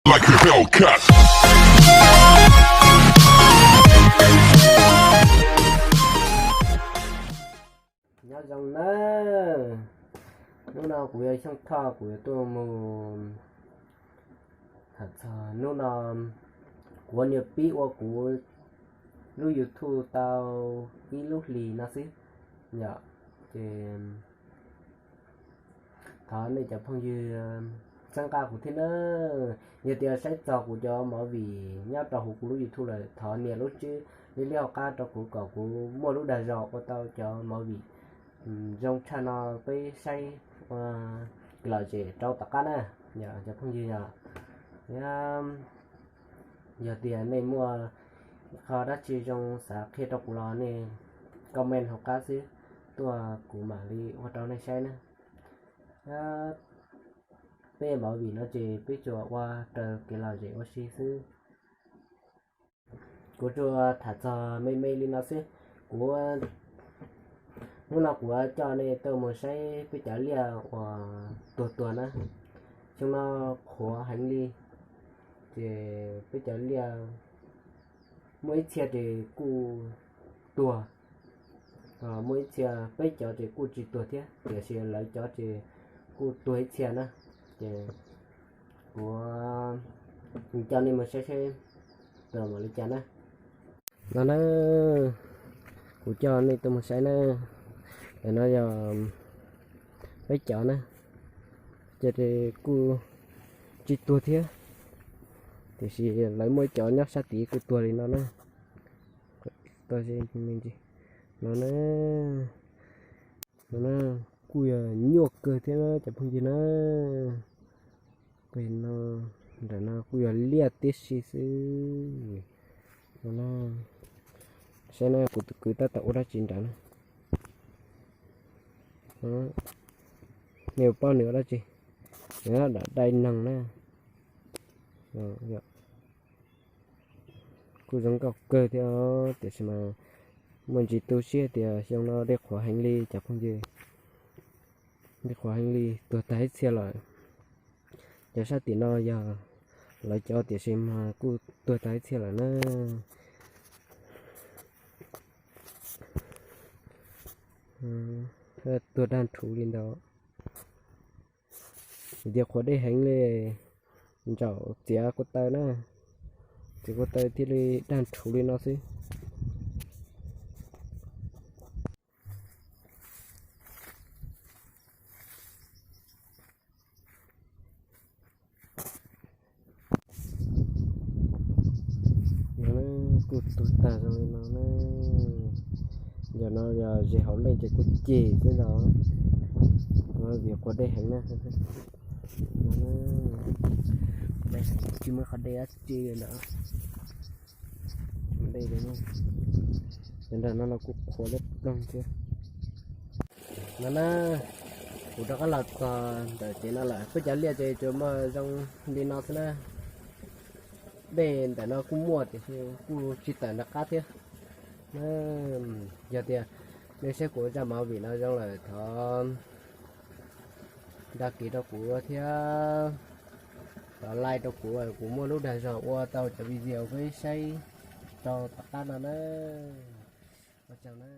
like a Hellcat. Nyob zoo nawb, hnub no kuv yog Xyooj Thoj, kuv yuav tuaj mus tham txog hnub no kuv niag pib ua kuv lub YouTube tau ib lub hlis no xwb yom. Ces thov nej cov phooj ywg txhawb nqa kuv thiab na. Yog tias saib txog kuv cov movie nyob rau hauv kuv lub YouTube lawm, thov nias lub tswb liab liab hauv qab rau kuv kom kuv muaj lub dag zog ua tau cov movie zoo tshaj no peb saib ua kev lom zem rau tom qab na, cov phooj ywg yom. Thiab yog tias nej muaj qhov dab tsi zoo xav qhia rau kuv los nej comment hauv qab xwb, tuaj kuv mam li ua rau nej saib na. Peb movie no ces peb tsuas ua raws kev lom zem ua si xwb. Kuv tsuas tham txog me me li no xwb. Kuv, hnub no kuv coj nej tuaj mus saib peb cov liaj uas tuag tuag na. Xyoo no qhuav heev li, ces peb cov liaj muaj ib txhia ces kuj tuag, muaj ib txhia peb cov ces kuj tsis tuag thiab, tiam sis lawv cov ces kuj tuag ib txhia na. Ces kuv coj nej mus saib saib tuag npaum li cas na. No na, kuv coj nej tuaj mus saib na, ntawm no yog peb cov na, ces kuj tsis tuag thiab, tiam sis lawv muaj ib cov nyob sab tid kuj tuag li no na. No na, no na, kuj yog nyuaj kawg thiab cov phooj ywg na. Pem no, nram no kuj yog liaj tib si xwb. No na, saib na, kuv tus kwv tab tom ua dab tsi nram no. Nej puas paub nws ua dab tsi? Nws dam dai neeg na. Kuj zoo nkauj kawg thiab, tiam sis mas muaj ntsis tu siab tias xyoo no dej qhuav heev li cov phooj ywg. Dej qhuav heev li, tuag tag ib txhia lawm. Cov sab tim no yog lawv cov, tiam sis mas kuj tuag tag ib txhia lawm na. Tuag dag nrhuv li ntawd. Vim tias qhuav dej heev li, ntsaum txiav ko taw na, txiav ko taw thiaj li dag nrhuv li no xwb. Kuj tuag tag zoo li no na. Yog no yog ze hauv leej ces kuj ceg xwb ntag. Vim qhuav dej heev na. Tsis muaj qhov dej dab tsi li ntawd. Dej li, cov nram no los kuj qhuav liab ploog thiab. No na, kuv rov qab los txog ntawm tsev no lawm. Peb cov liaj ces tsuas muaj zoo li no xwb na. Dej ntawm no kuj muaj tiam sis kuj tsis tawm nram qab thiab. Yog tias nej saib kuv zaj movie no zoo lawm thov đăng ký rau kuv thiab, thov like rau kuv, kuv muaj lub dag zog ua tau cov video peb saib rau tom qab no na. Ua tsaug na.